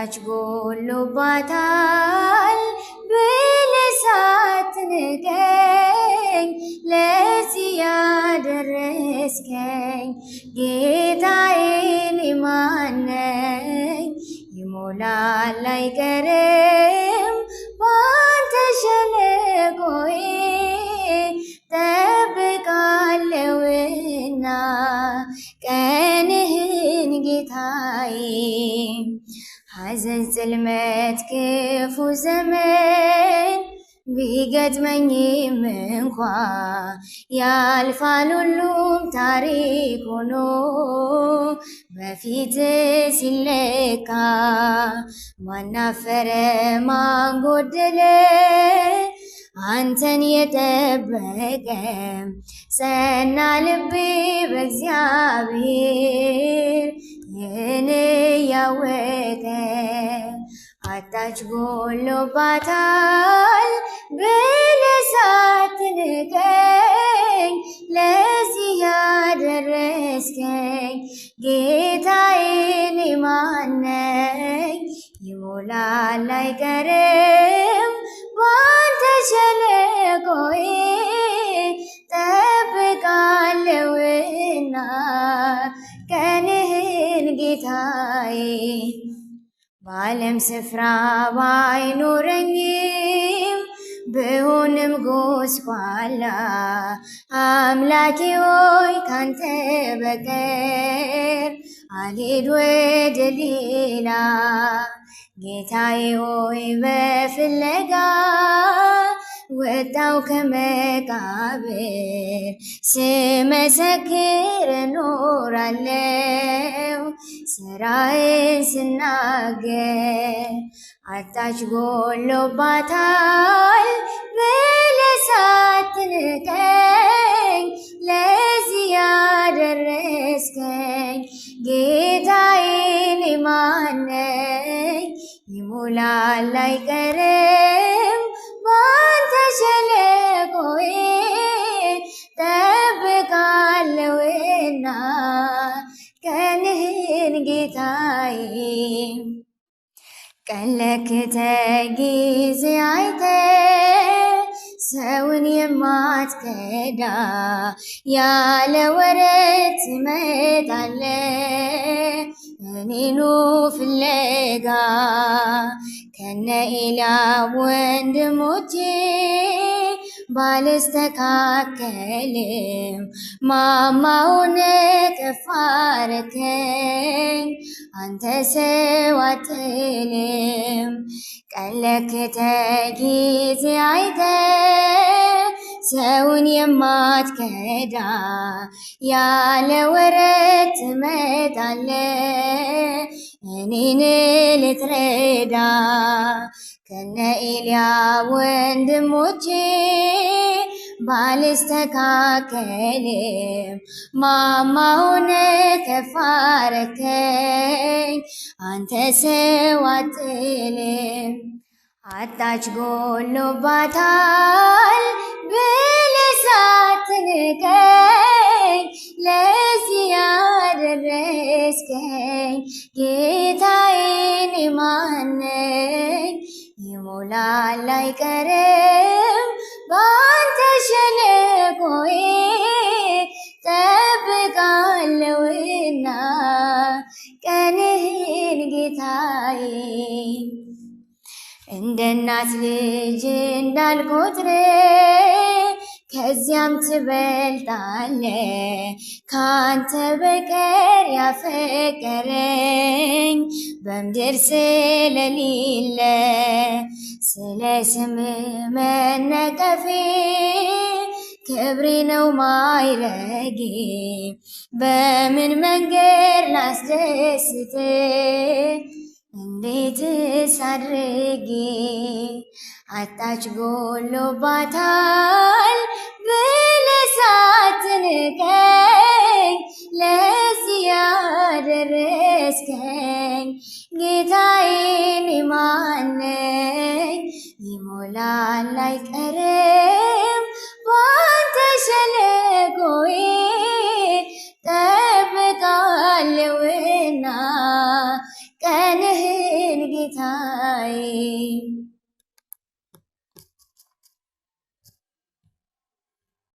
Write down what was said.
አጣች ጎሎባታል ብለህ ሳትንቀኝ ለዚህ ያደረስከኝ ጌታዬ እኔ ማነኝ? ይሞላል አይቀርም ባንተ ሸለቆዬ ጠብቃለሁና ቀንህን ጌታዬ። ሐዘን፣ ጽልመት፣ ክፉ ዘመን ቢገጥመኝም እንኳ ያልፋል ሁሉም ታሪክ ሆኖ በፊት ሲለካ። ማናፈረ ማን ጎደለ አንተን የጠበቀ? ጸና ልቤ በእግዚአብሔር ይህን ያወቀ። አጣች ጎሎባታል ብለህ ሳትንቀኝ ለዚህ ያደረስከኝ ጌታዬ እኔ ማነኝ? ይሞላል አይቀርም ባንተ ሸለቆዬ ጠብቃለሁና ቀንህን ጌታዬ። በዓለም ስፍራ ባይኖረኝም ብሆንም ጎስቋላ አምላኬ ሆይ ካንተ በቀር አልሄድ ወደ ሌላ። ጌታዬ ሆይ በፍለጋ ወጣው ከመቃብር ስመሰክር እኖራለው ስራዬን ስናገር። አጣች ጎሎባታል ብለህ ሳትንቀኝ ለዚህ ያደረስከኝ ጌታዬ እኔ ማነኝ? ይሞላል አይቀርም ባንተ ሸለቆዬ ጠብቃለሁና ቀንህን ጌታዬ። ቀን ለክተህ ጊዜ አይተህ ሰውን የማትከዳ ያለ ወረት ትመጣለህ እኔኑ ፍለጋ። ከነ ኤልያብ ወንድሞቼ ባልስተካከልም ማማውን ከፍ አረከኝ አንተ ሰው አትልም። ቀን ለክተህ ጊዜ አይተህ ሰውን የማትከዳ ያለ ወረት ትመጣለህ እኔን ልትረዳ። ከነ ኤልያብ ወንድሞቼ ባልስተካከልም ማማውን ከፍ አረከኝ አንተ ሰው አትልም። አጣች ጎሎባታል ብለህ ሳትንቀኝ ለዚህ ያደረስከኝ ጌታዬ እኔ ማነኝ? ይሞላል አይቀርም ባንተ ሸለቆዬ ጠብቃለሁና ቀንህን ጌታዬ። እንደ እናት ልጅ እንዳልቆጥር ከዚያም ትበልጣለ ካንተ በቀር ያፈቀረኝ በምድር ስለሌለ። ስለ ስም መነቀፌ ክብሬ ነው ማይረጌ፣ በምን መንገድ ላስደስት እንዴትስ አድርጌ? አጣች ጎሎባታል ብለህ ሳትንቀኝ ለዚህ ያደረስከኝ ጌታዬ እኔ ማነኝ? ይሞላል አይቀርም ባንተ ሸለቆዬ ጠብቃለሁና ቀንህን ጌታዬ።